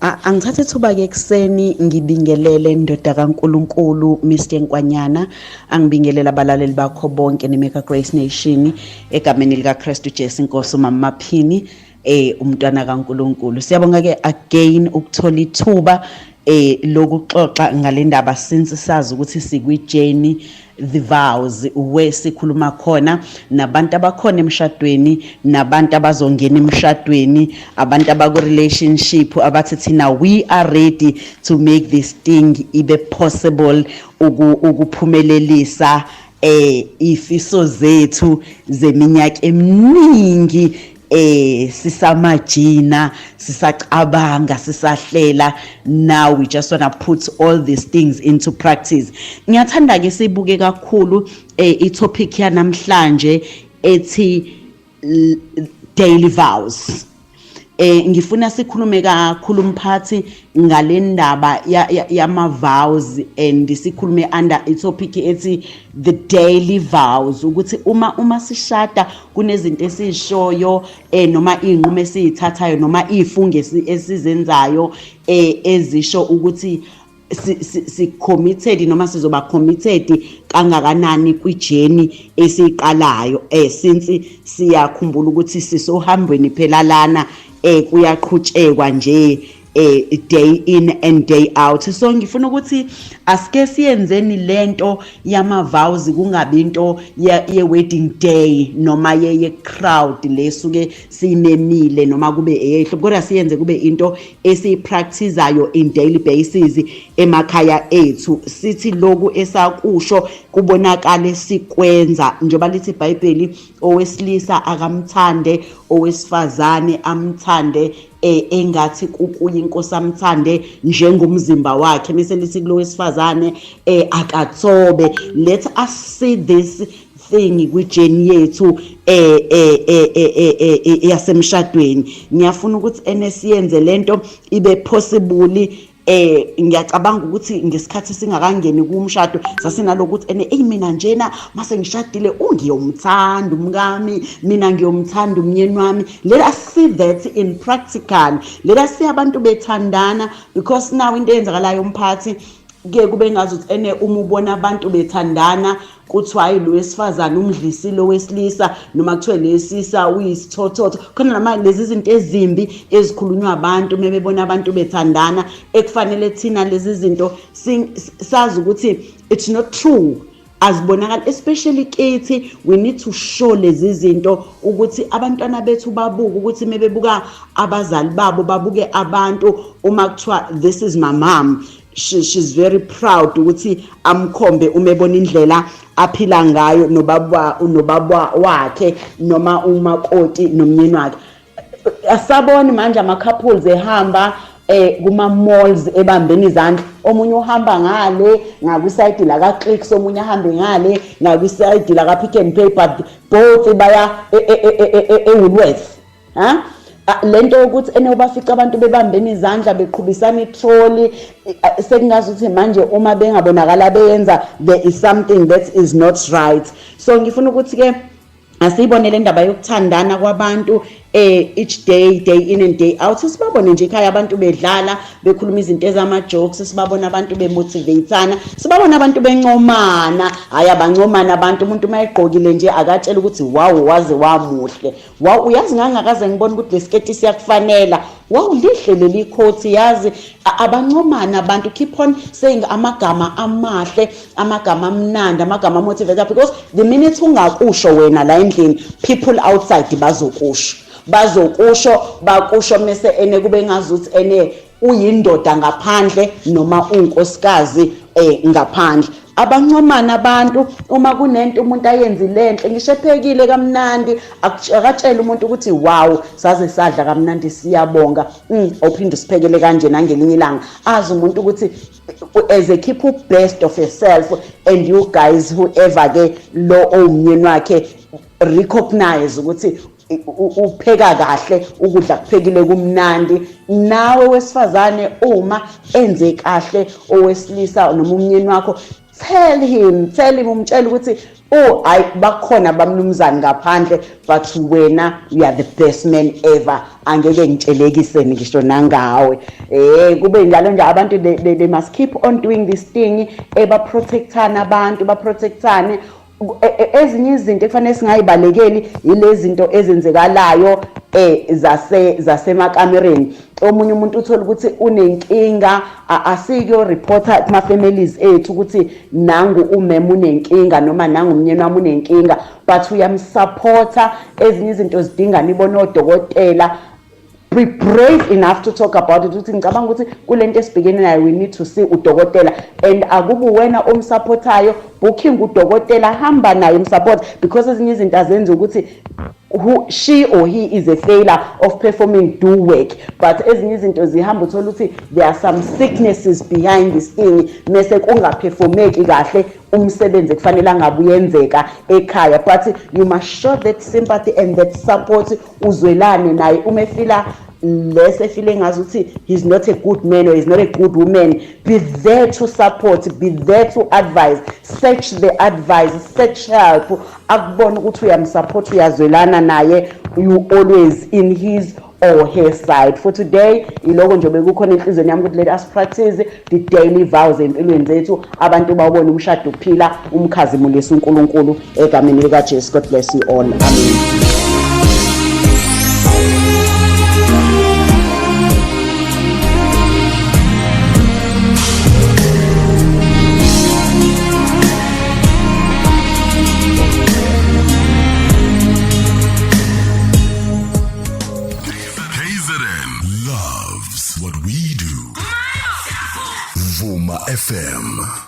Angithathe ithuba-ke ekuseni ngibingelele ndoda kaNkulunkulu Mr Nkwanyana, angibingelele abalaleli bakho bonke neMega Grace Nation egameni likaKristu Jesu Inkosi uMama Maphini, umntwana kaNkulunkulu. Siyabonga ke again ukuthola ithuba lokuxoxa ngale ndaba since sazi ukuthi sikwi-journey, the vows, where sikhuluma khona nabantu abakhona emshadweni, nabantu abazongena emshadweni, abantu abaku-relationship, abathi thina we are ready to make this thing ibe possible, ukuphumelelisa ifiso zethu zeminyaka eminingi sisamajina, sisacabanga, sisahlela. Now we just want to put all these things into practice. Ngiyathanda ke sibuke kakhulu i-topic yanamhlanje ethi daily vows. Ngifuna sikhulume kakhulu, mphathi, ngale ndaba yama vows and sikhulume under i-topic ethi the daily vows, ukuthi uma sishada kunezinto esizishoyo noma izinqumo esizithathayo noma izifungo esizenzayo ezisho ukuthi si committed noma sizoba committed kangakanani kwi-journey esiyiqalayo, since siyakhumbula ukuthi sisohambweni phela lana, kuyaqhutshekwa nje day in and day out. So ngifuna ukuthi asike siyenzeni lento yama vows kungabi into ye wedding day noma ye crowd lesuke siyimemile noma kube eyehlo, kodwa siyenze kube into esiyipracticeayo in daily basis emakhaya ethu, sithi lokhu esakusho kubonakale sikwenza, njengoba lithi iBhayibheli, owesilisa akamthande owesifazane, amthande engathi kukuye inkosi, amthande njengomzimba wakhe, mase lithi kulo wesifazane akathobe. Let us see this thing kwi-journey yethu yasemshadweni. Ngiyafuna ukuthi ene siyenze lento ibe possible. Ngiyacabanga ukuthi ngesikhathi singakangeni kumshado sasinalokuthi ene, "Ey, mina njena mase ngishadile ungiyomthanda umkami, mina ngiyomthanda umnyeni wami." Let us see that in practical. Let us see abantu bethandana, because now into eyenzakalayo, umphathi, kuye kube ngazuthi ene uma ubona abantu bethandana kuthiwa, "Hayi, lo wesifazane umdlisile owesilisa," noma kuthiwe lesisa uyisithothotho khona, nama lezi zinto ezimbi ezikhulunywa abantu uma bebona abantu bethandana, ekufanele thina lezi zinto sazi ukuthi it's not true, azibonakali, especially kithi. We need to show lezi zinto ukuthi abantwana bethu babuke ukuthi mebebuka abazali babo, babuke abantu, uma kuthiwa, "This is my mom," she's very proud ukuthi amkhombe uma ebona indlela aphila ngayo nobaba wakhe noma umakoti nomnyeni wakhe. Asaboni manje ama couples ehamba kuma malls ebambeni izandla, omunye uhamba ngale ngakwisayidi la ka Clicks, omunye ahambe ngale ngakwisayidi la ka Pick n Pay, but both baya e-Woolworths. Ha, lento yokuthi ene ubafica abantu bebambeni izandla, beqhubisana itrolley, sekungazi ukuthi manje uma bengabonakala beyenza, there is something that is not right. So ngifuna ukuthi ke asiyibone le ndaba yokuthandana kwabantu each day, day in and day out. Sibabone nje ekhaya abantu bedlala, bekhuluma izinto ezama jokes, sibabona abantu bemotivateana, sibabona abantu bencomana. Hayi, abancomana abantu, umuntu mayegqokile nje akatshela ukuthi, "Wow, waze wamuhle. Wow, uyazi ngangakaze ngibone ukuthi lesiketi siyakufanela. Wow, lihle leli coat, yazi." Abancomana abantu, keep on saying amagama amahle, amagama amnandi, amagama motivator, because the minute ungakusho wena la endlini, people outside bazokusho, bakusho, mase ene kube ngazuthi ene uyindoda ngaphandle noma unkosikazi ngaphandle. Abancomana abantu, uma kunento umuntu ayenzile enhle, ngisho ephekile kamnandi, akatshele umuntu ukuthi, "Wow, saze sadla kamnandi, siyabonga. Awuphinde usiphekele kanje nangelinye ilanga." Azi umuntu ukuthi as a keep best of yourself, and you guys, whoever ke lo owumnyeni wakhe, recognize ukuthi upheka kahle, ukudla kuphekile kumnandi. Nawe wesifazane, uma enze kahle owesilisa noma umnyeni wakho, Tell him, tell him, umtshela ukuthi, oh hayi, bakhona bamnumzane ngaphandle, but wena you are the best man ever, angeke ngitshelekise ngisho nangawe. Kube njalo nje abantu, they must keep on doing this thing, ebaprotectana, abantu baprotectane. Ezinye izinto ekufanele singayibalekeli yilezi zinto ezenzekalayo zase zasemakamereni. Omunye umuntu uthola ukuthi unenkinga, asike reporta kuma families ethu ukuthi nangu umema unenkinga noma nangu umnyeni wami unenkinga, but uyamsupporta. Ezinye izinto zidinga nibone odokotela. Be brave enough to talk about it, ukuthi ngicabanga ukuthi kulento esibhekene nayo we need to see udokotela, and akube wena omsupportayo booking udokotela, hamba naye umsupport, because ezinye izinto azenzi ukuthi who she or he is a failure of performing do work, but ezinye izinto zihamba uthola ukuthi there are some sicknesses behind this thing, mese kungaperformeki kahle umsebenzi ekufanele angabe uyenzeka ekhaya. But you must show that sympathy and that support, uzwelane naye uma efila lese efile ngazi ukuthi he's not a good man or he's not a good woman. Be there to support, be there to advise, search the advice, search help, akubona ukuthi uyamsupport, uyazwelana naye, you always in his or her side. For today iloko nje bekukhona enhliziyweni yami, ukuthi let us practice the daily vows empilweni zethu, abantu bawubone umshado uphila, umkhazimulisa uNkulunkulu egameni likaJesu. God bless you all, amen. KZN loves what we do. Vuma FM.